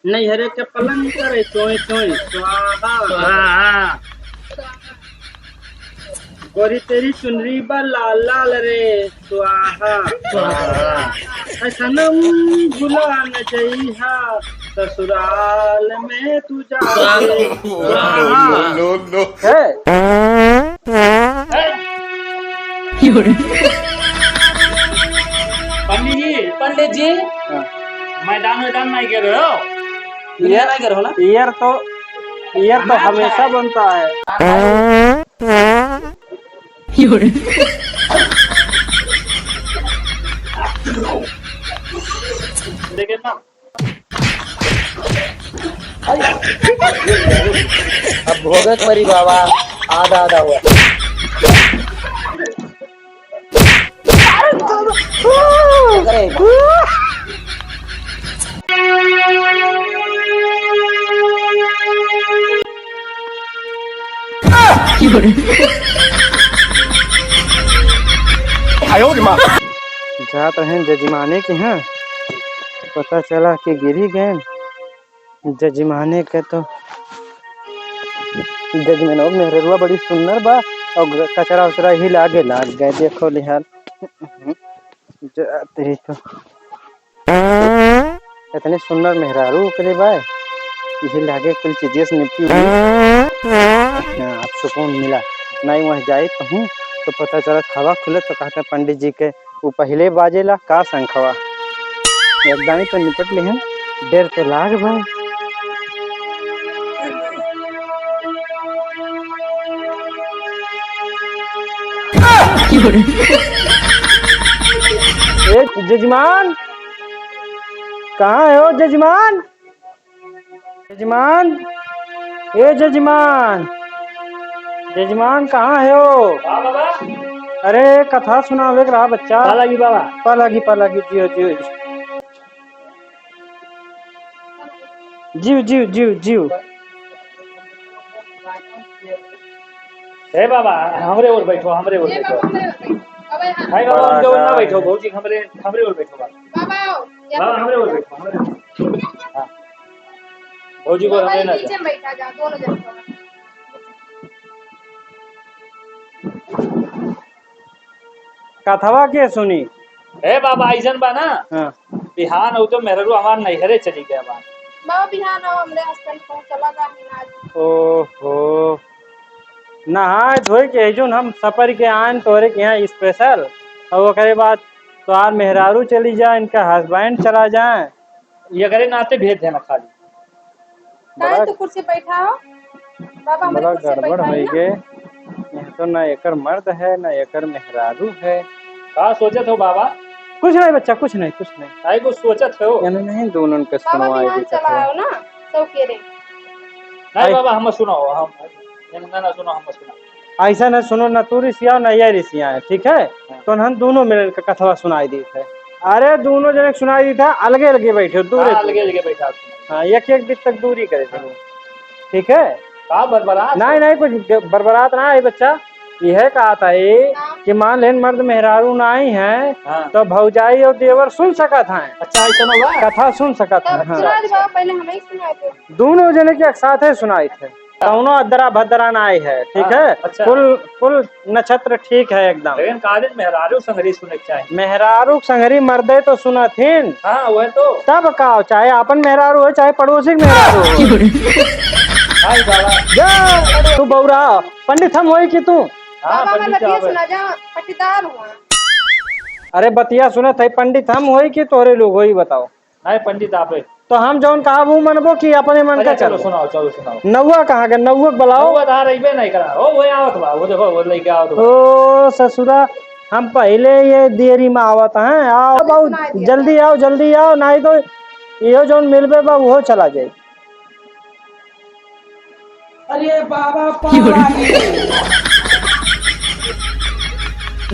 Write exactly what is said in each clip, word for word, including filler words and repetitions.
नैहरे के पलंग करे चोय चोय स्वाहा। स्वाहा। गोरी तेरी चुनरी बा लाल लाल रे स्वाहा। स्वाहा। ऐ सनम भुला न जइहा ससुराल में तू जाके। स्वाहा। No, no, no। हे। पंडित जी, पंडित जी, हाँ। मैदान वैदान नहीं गिर रहे हो? ये नहीं गिर हो ना? ईयर तो, ईयर तो हमेशा बनता है। देखे ना। अब भोगे के परी बाबा, आधा आधा हुआ। अरे, जात रहेन जजमाने के यहाँ, पता चला कि गिरी गएन। जजमाने के तो, जजमानो के मेहररुआ बड़ी सुंदर बा, और कचरा उचरा ही लागे लाग गए। देखो लिहाल, जाते ही तो इतने सुंदर मेहरारू ओकरे बा, यही लागे कुल चीजें से निपटी हुई। हाँ, अब सुकून मिला। नहीं वहाँ जाए कहूँ तो पता चलत हवा खुले तो कहते पंडित जी के उ पहिले बाजेला का शंखवा। एकदम ही तो निपट लिहन, डर तो लाग भाई। ए जजमान, कहाँ है ओ जजमान? जजमान, ए जजमान, जजमान कहाँ है हो? हाँ बाबा। अरे कथा सुनावे के रहा बच्चा। पा लागी बाबा। पा लागी, पा लागी, जियो, जियो, जियो। जियो, जियो, जियो, जियो। हे बाबा, हमरे ओर बैठो, हमरे ओर बैठो। भाई बाबा, हमरे ओर ना बैठो, भौजी, हमरे, हमरे ओर बैठो बाबा। बाबा, हाँ, हमरे ओर बैठो, हमरे ओर। हाँ। भौजी को हाँ, हमरे ना नीचे जा। बैठा जा, दोनों जन को। कथवा के सुनी? ए बाबा, अइसन बा ना, हाँ। बिहान हो तो मेहररू हमार नैहरे चली गया बा। बाबा, बिहान आओ, हमरे husband को चला जा, हम आज। ओहो, नहाए धोए के जोन हम सपर के आएन तोहरे के यहाँ special, और ओकरे बाद तोहार मेहरारू चली जाए, इनका husband चला जाए। एकरे नाते भेज देना खाली। काहे बड़ा, तू कुर्सी बैठा हो? बाबा, हमरे बड़ा कुर्सी गड़बड़ बैठा है होई ना। गे। यहाँ तो ना एकर मर्द है, ना एकर मेहरारू है। का सोचत हो बाबा? कुछ नहीं बच्चा, कुछ नहीं, कुछ नहीं। काहे कुछ सोचत हो? यानी नहीं, दोनों के बाबा, सुनवाई बिहान देता चला है। आओ ना, चौकी रे। नहीं आई- बाबा, हम सुनाओ, हम, ना, ना, सुनो, हम सुनाओ। ऐसा न सुनो, न तू रिसियाओ, न ये रिसियाए, ठीक है? हाँ। तो हम दोनों मिलके कथवा सुनाई दी थे। अरे, दोनों जने के सुनाई दी था, अलगे अलगे बैठे, दूर हाँ, दूर। अलगे अलगे बैठा। हाँ, एक एक बीत तक दूरी करे थे, हाँ। ठीक है? का बरबरात नहीं, हो? नहीं, कुछ बरबरात ना है बच्चा, यह कहा था ये हाँ। कि मान लेन मर्द मेहरारू ना आई हैं, हाँ। तो भौजाई और देवर सुन सकत हैं। अच्छा, ऐसा ना हुआ? कथा सुन सकत तब हैं, हाँ। सुना दे बाबा, पहले हमें ही सुनाए थे। दोनों जने के एक साथ है सुनाई थे। कौनो अदरा भदरा नाई है, ठीक हाँ, है? अच्छा। कुल, कुल नक्षत्र ठीक है एकदम। लेकिन का दिन मेहरारू संगरी सुने के चाही। मेहरारू संगरी मर्दे तो सुनथिन। हाँ, वह तो। तब का, चाहे आपन मेहरारू हो, चाहे पड़ोसी के मेहरारू हो। हाय बाबा। जा, तू बौरा, पंडित हम होई कि तू? हाँ, बाबा, पंडित हमार बतिया साहब। सुना जा, पट्टीदार हुआ। अरे बतिया सुनत है, पंडित हम होई कि तोहरे लोग होई, बताओ। नहीं पंडित, आप ही। तो हम जौन कहब ऊ मनबो कि अपने मन अच्छा, का चलो चलबो? सुनाओ, चलो सुनाओ। नौवा कहाँ के? नौवा के बुलाओ। नौवा तो आ रही बे नहीं करा। ओ, वो आवत बा, वो देखो, वो लेके आवत बा। ओ ससुरा, हम पहले ये देरी में आवत हैं। आओ अरे बाबू, सुनाई दिया। जल्दी आओ, जल्दी आओ, नहीं तो यो जौन मिलबे बा, वो चला जाए। अरे बाबा, पानी।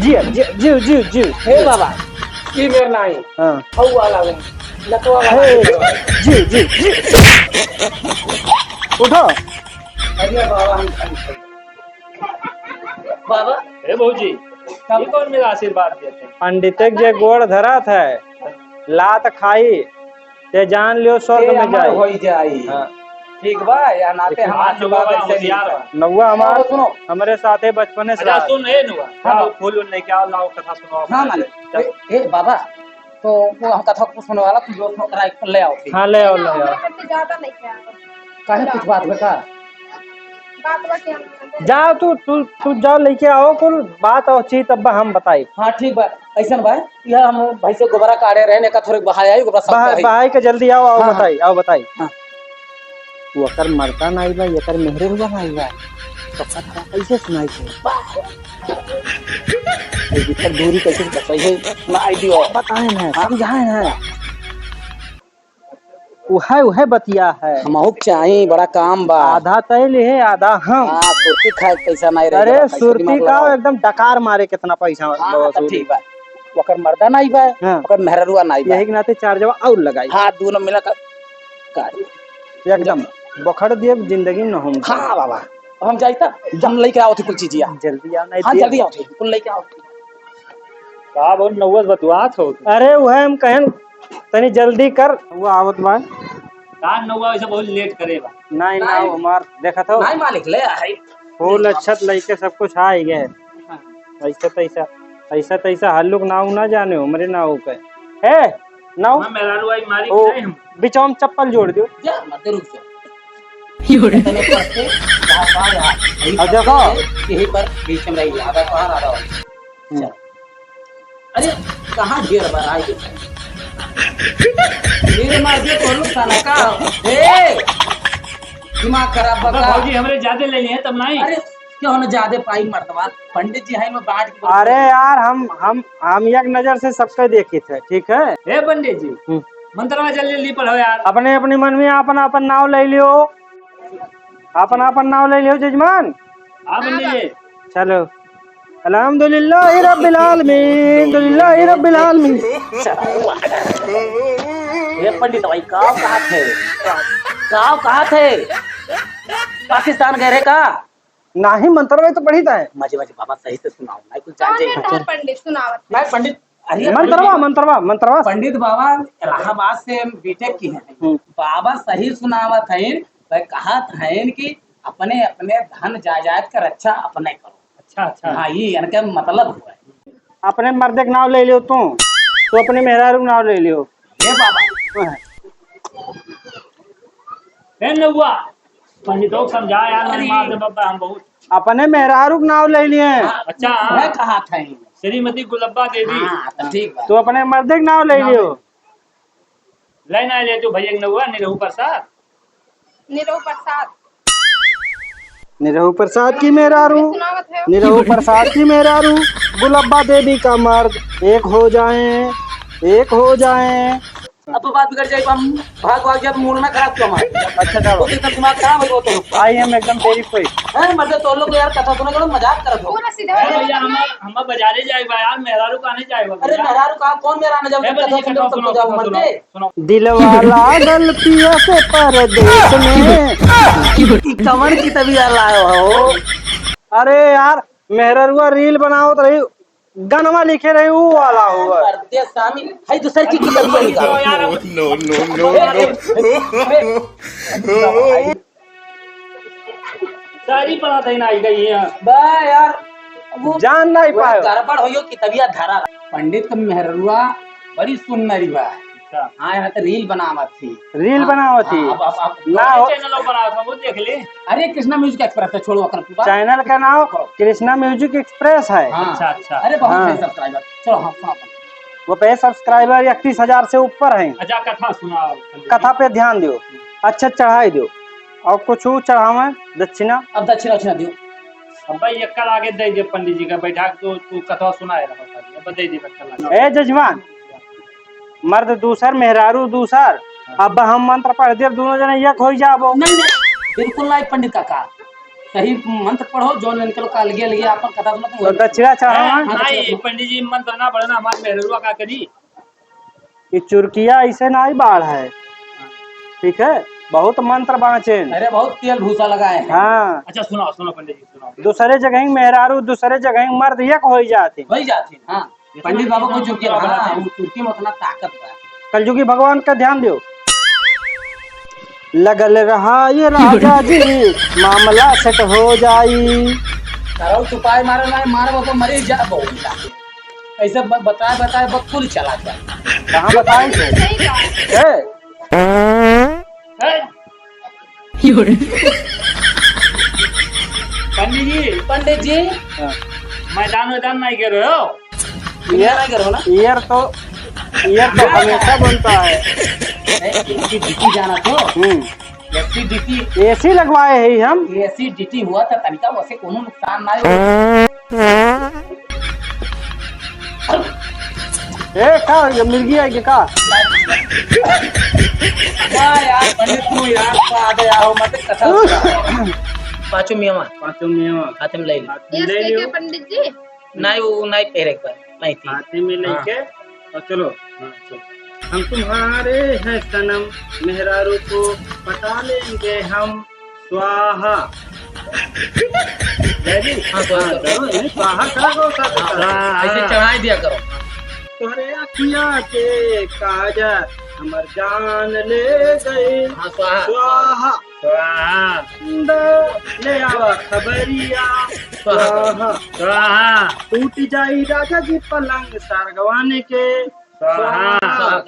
जियो, जियो, जियो, जियो, जियो। हे बाबा, ई मेर नाही। हाँ। हऊ वाला में, लतवा वाला हे, में। जियो, जियो, जियो। उठो। अरे बाबा, हम खाली खाली। बाबा। हे भौजी। ये कौन मेरा आशीर्वाद देते हैं? पंडित के जे गोड़ धरत है, लात खाई, ते जान लियो स्वर्ग ये में अमर जाई। होई जाई। हाँ। ठीक बा, या नाते लेकिन हमार आज नौवा आशीर्वाद बड़ा ऐसे होशियार मिलता है। बा। नौवा हमार, और सुनो। हमरे साथे बचपने से अच्छा, रहा। सुन, ए नौवा, हाँ। चलो, फूल उल लेके आओ, लाओ, कथा सुनाओ। हाँ, मालिक। चल। ए, ए, बाबा, तो वो हम कथा कुछ सुनने वाला, तू जो सुनो, करा, ले आओ फिर। हाँ, ले आओ, ले आओ। हमारे घर में ज्यादा लेके आओ। काहे, कुछ बात बा का? बात बा कि हम जा तू, तू, तू जा लेके आओ कुल बात और चीज, तब हम बताई। हाँ, ठीक बा। ऐसन बा, यह हम भाई से गोबरा काढ़े रहे, एका थोड़े बहाए आई, गोबरा सब बहा-, बहाई। बहाई के जल्दी आओ, आओ हाँ, हाँ। बताई, आओ बताई। हाँ। ओकर मर्दा नाई बा, एकर मेहररुआ नाई बा। तो कथा कैसे सुनाई थे? ये भीतर दूरी कैसे बचाई है? सुनाई दियो। बताए ना, हाँ। समझाए ना। उहे, उहे बतिया है। हमहू के चाही, बड़ा काम बा। आधा तय लिहे, आधा हम। हाँ, सुरती खाए के पैसा नाई रहे, अरे, जरा पैसा सुरती दिमाग का लगाओ। एकदम डकार मारे, कितना पैसा हाँ, बा तो वसूली। ठीक बा। ओकर मर्दा नाई बा, हाँ। ओकर मेहररुआ नाई बा। यही के नाते चार जवा और लगाई। हाँ, दोनों मिला कर कर। एकदम, बखड़ दिए, जिंदगी में न हम। हाँ, बाबा, हम जाई तब, हम लेके आओ थी कुल चीजिया। जल्दी आओ, नहीं हाँ, देर जल्दी आओ थी, कुल लेके आओ। का बोल, नौवा बतुआत हो? अरे, वह हम कहन, तनी जल्दी कर, वो आवत बा। का नौवा वैसे बहुत लेट करे बा? नहीं, ना, नहीं। वो हमार देखत हो। नहीं मालिक, ले आई। फूल अच्छत लइके सब कुछ आ ही गए। हाँ। ऐसा तैसा, ऐसा तैसा हल्लुक नाव ना जाने हो, हमरे नाव के। ए, नाव? हाँ, मेहरारू आई मारी ओ, नहीं हम। बिचवा में चप्पल जोड़ दियो। जा, मत रुक जा। इतने पर से, यहाँ पर, यहाँ। यही और देखो। यही पर बीच में रही, यहाँ पर, यहाँ आ रहा हूँ। हम्म। चल। अरे, कहाँ ढेर बार आई गई? मेरे मार दिया तो लोग साला का। ए! दिमाग खराब बा का? भौजी हमरे ज्यादा ले लिए तब नहीं। अरे, क्यों ना ज्यादा पाई मर्दवा? पंडित जी है, मैं बांट के अरे यार, हम, हम, हम एक नजर से सबके देखी थे, ठीक है? हे पंडित जी, हम्म। मंत्रवा जल्दी जल्दी पढ़ो यार। अपने अपने मन में अपन अपन नाव ले लियो, अपन अपन नाव ले लियो जजमान। हाँ पंडित जी। चलो। अल्हम्दुलिल्लाहि रब्बिल आलमीन, अल्हम्दुलिल्लाहि रब्बिल आलमीन। ये पंडित भाई, का कहा थे? का कहा थे? पाकिस्तान गए रहे का? नाही, मंत्रवा तो पढ़ी था। मजे मजे बाबा, सही से सुनाओ, नहीं कुछ जान कौन जाए। बेटा है पंडित सुनावत? नहीं पंडित, अरे मंत्रवा, पंडित, मंत्रवा, मंत्रवा। पंडित बाबा इलाहाबाद से बीटेक की हैं। हम्म। बाबा सही सुनावत हैं, वह कहत हैं कि अपने, अपने धन जायदाद का रक्षा अपने करो। अच्छा, अच्छा। हाँ, ये इनका मतलब हुआ है। अपने मर्दे के नाव ले लियो तू, तू अपने मेहरारू के नाव ले लियो। हे बाबा। हाँ। ए नौवा, पंडितों को समझा यार, नहीं अरे। मार दे बाबा, हम बहुत। अपने मेहरारू के नाव ले लिए। हाँ, अच्छा, हाँ। मैं कहा था ये। श्रीमती गुलब्बा देवी। हाँ, तो ठीक बा। तू अपने मर्दे के नाव ले नाव लियो। ले ना ले तू भैया नौवा, निरहू प्रसाद। निरहू प्रसाद। निरहू प्रसाद की मेहरारू, सुनावत है। निरहू प्रसाद की मेहरारू, गुलब्बा देवी का मर्द, एक हो जाएं, एक हो जाएं। अब तो बात बिगड़ जाए, हम भाग भाग जाए, मूड ना खराब क्यों हमारा? अच्छा, चलो। वो तो एकदम दिमाग खराब है वो तो। आई एम एकदम वेरी क्विक। हैं, मतलब तो लोग यार कथा सुना करो, मजाक करत हो। पूरा सीधा अरे भैया, हम, हम बाजारे जाए बा यार, मेहरारू का नहीं जाए बा अरे भैया। मेहरारू का कौन मेहरारू जब ए, कथा बस ये सुन कथा तो सुनो, जाओ कथा मरते। सुनो। दिलवा लागल पिया से परदेस में। ई कवन कितबिया लायो हो? अरे यार, मेहररुआ रील बनावत रही, गनवा लिखे रही, ऊ वाला हुआ। परदेस स्वामी, है दूसर की कितबिया निकाल। No, no, no, no। शायरी पढ़ा था ना, आई गई है। बा यार, वो जान नहीं वो पायो। गड़बड़ हो यो कितबिया धरा। पंडित का मेहररुआ बड़ी सुंदरी बा। अच्छा। हाँ, यहाँ तो रील बनावत थी। रील हाँ, बनावत थी? हाँ, अब, अब, अब ना हो। चैनल बनावत हम, वो देख ले। अरे, कृष्णा म्यूजिक एक्सप्रेस है, छोड़ो, अपन की बात। चैनल का नाम कृष्णा म्यूजिक एक्सप्रेस है। हाँ। अच्छा, अच्छा। अरे, बहुत हाँ। है सब्सक्राइबर। चलो, हाँ, सुनाओ। वो पे सब्सक्राइबर इकतीस हजार से ऊपर हैं। अच्छा, कथा सुनाओ। कथा पे ध्यान दियो, अच्छा चढ़ाई दियो, और कुछ चढ़ावे दक्षिणा। अब दक्षिणा, दक्षिणा दियो। अब भाई, एक कर आगे दे दे पंडित जी का बैठा के, तो तू कथा सुनाए रहो खाली। अब दे दे, बच्चा लगा। ए जजमान, मर्द दूसर, मेहरारू दूसर। हाँ। अब हम मंत्र पढ़ देब, दोनों जने एक होई जाबो। नहीं, नहीं, बिल्कुल नहीं, पंडित काका। सही मंत्र पढ़ो, जो निकलो का अलगे अलगे आपन कथा सुनो, तो वही दक्षिणा चढ़ावा। हाँ, हाँ, नहीं, दक्षिणा। पंडित जी, मंत्र ना पढ़ना, हमारे मेहरुआ का करी। ये चुरकिया ऐसे ना ही बाढ़ है, ठीक है? बहुत मंत्र बाँचेन। अरे, बहुत तेल भूसा लगाए हैं। हाँ। अच्छा, सुनाओ, सुनाओ पंडित जी, सुनाओ। दूसरे जगह मेहरारू, दूसरे जगह मर्द एक होइ जात है। होइ जात है, हाँ। पंडित बाबा को जो किया, हाँ, हाँ, वो तुर्की में उतना ताकत बा। कलयुगी भगवान का ध्यान दियो। लगल रहा ये राजा जी, मामला सेट हो जाई। सरऊ चुपाए मारे ना, मारे वो तो मरी जा, बहुत जा। ऐसे ब-, बताए, बताए, बकुल चला जाए। कहाँ बताए थे? सही बात। ए, हैं? पंडित जी, पंडित जी। हाँ। मैदान वैदान नहीं गिर रहे हो? ये नहीं गिर रहे हो ना? ये तो, ये तो हमेशा बनता है। ए, एसिडिटी जाना तो। हम्म। एसिडिटी। एसी लगवाए हैं हम। एसिडिटी हुआ तो तनिका वैसे कोनो नुकसान ना हो। ए, का हो गया? मिर्गी आई के का? वाह यार, पंडित तू यार, स्वाद है यार, मत कथा। पाँचों मेवा। पाँचों मेवा। हाथ में ले ले। हाथ में ले लियो। पंडित जी? नहीं, वो नहीं पहरे एक बार, नहीं थी। हाथ में लेके, हाँ। और चलो। हाँ, चलो। हम तुम्हारे हैं सनम, मेहरारू को पटा लेंगे हम। स्वाहा। जय जी। हाँ, स्वाहा हाँ, करो। जरूर, नहीं, स्वाहा करो, स्वाहा करो। हाँ, ऐसे चढ़ाई दिया करो। तोहरे अखिया के काजर हमर जान ले गइल। हाँ, स्वाहा। स्वाहा। स्वाहा। द-, ले आवा खबरिया। स्वाहा। स्वाहा। स्वाहा। टूट जाई राजा जी पलंग सारगवान के। स्वाहा। स्वाहा।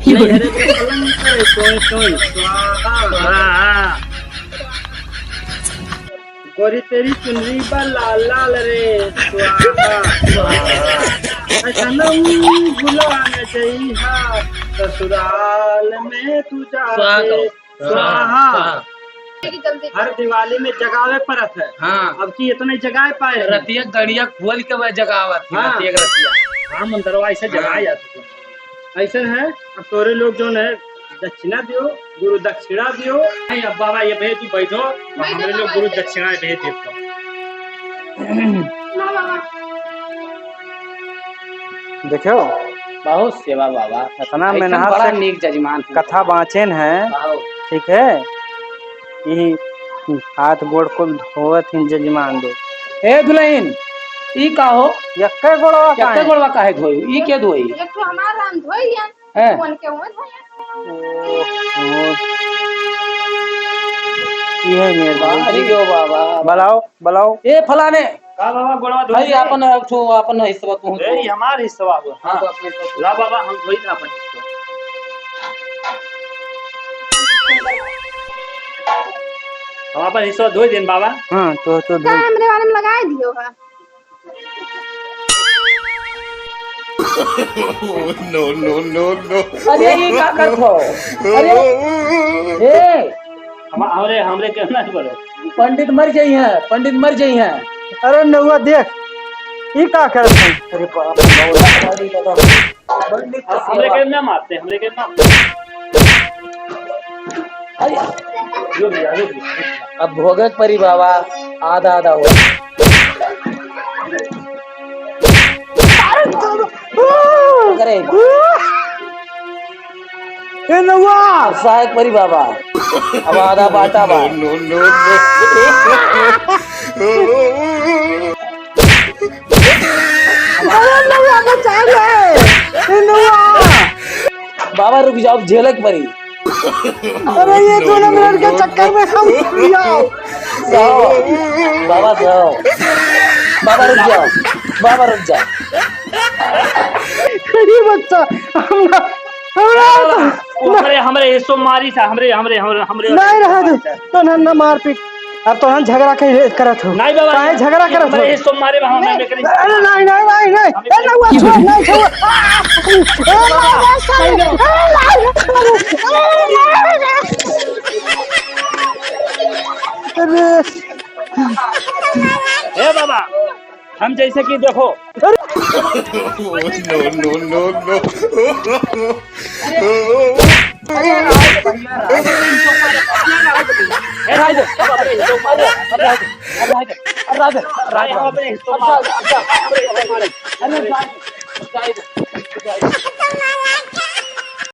नैहरे के पलंग पे सोई सोई स्वाहा। स्वाहा। गोरी तेरी चुनरी बा लाल लाल रे स्वाहा। स्वाहा। सनम भुला न जइहा ससुराल में तू जाके। स्वाहा। स्वाहा। स्वाहा। जल्दी। हर दिवाली में जगावे परत है। हाँ। अब की इतना जगाए पाए हैं। रतिया गड़िया खोल के वह जगावत है, हाँ। रतिया के रतिया। हाँ, मंदिरवा ऐसे जगाए हाँ। जाते हैं। ऐसे है, अब तोरे लोग जो है, दक्षिणा दियो, गुरु दक्षिणा दियो। नहीं, अब बाबा ये भेज, तू बैठो, तो बैठो हमरे लोग बाबा। गुरु दक्षिणा भेज देते हैं। ना बाबा। देखो, बहुत सेवा बाबा। इतना ऐसन मेहनत बड़ा से नीक जजमान है। कथा बाँचेन है, आओ। ठीक है? यही हाथ गोड़ कुल धोवत ही जजमान दे। ए दुलहिन, ई का हो? यक्के गोड़वा यक्के काहे? गोड़वा काहे धोई? ई के धोई? एक तो हमार राम धोई है, हैं? उनके हुए धोई है। ओहो। ई है मेरे बाबा। अरे यो बाबा। बलाओ। बलाओ। ए फलाने। का बाबा गोड़वा धोई भाई, दे? आपन, आपन हिस्सा तू ए, ई हमार हिस्सा बा। हाँ, हाँ। तो अपने हिस्सा। ला बाबा, हम धोई था अपन हिस्सा। हम अपन हिस्सा धोई देन बाबा। हाँ, तो, तो का धोई। हमरे बारे में लगाए दियो है? No, no, no, no। अरे, ये का करत हो? अरे, ए। हम, हमरे, हमरे के ना बोलो। पंडित मर जाई हैं, पंडित मर जाई हैं। अरे नौआ देख, ई का करत हैं? अरे बाप रे, बाप रे, बाप रे। पंडित अब हमरे के ना मारते, हमरे के ना। अरे। रुक जा, रुक जा। अब भोगे के परी बाबा, आधा आधा हो। करे। ए नौआ! अब सहायक परी बाबा। अब आधा बाटा बा। No, no, no, no। अरे नौआ, बचा ले। ए नौआ। बाबा रुक जाओ, अब झेले के परी। अरे ये दोनों मिनट के चक्कर में हम जाओ। जाओ, बाबा जाओ। बाबा रुक जाओ, बाबा रुक जाओ। अरे बच्चा, हमरा, हमरा वो हमरे, हमरे हिस्सो मारी था, हमरे, हमरे, हमरे, हमरे नहीं रहा दे, तो ना, ना मारपीट। अब तो हम झगड़ा के करत हो। नहीं बाबा, काहे झगड़ा करत हो? हमरे हिस्सो मारे बा, हम नहीं करी। अरे नहीं, नहीं, नहीं, नहीं। ए, नौआ, छोड़, नहीं, छोड़। ए, नौआ, साले। ए, नौआ, छोड़। अरे। ए बाबा, हम जैसे कि देखो। No, no, no, no। ए, राज दे, अब राज दे, अब राज दे, अब राज दे, अब राज दे, अब राज दे, अब राज दे।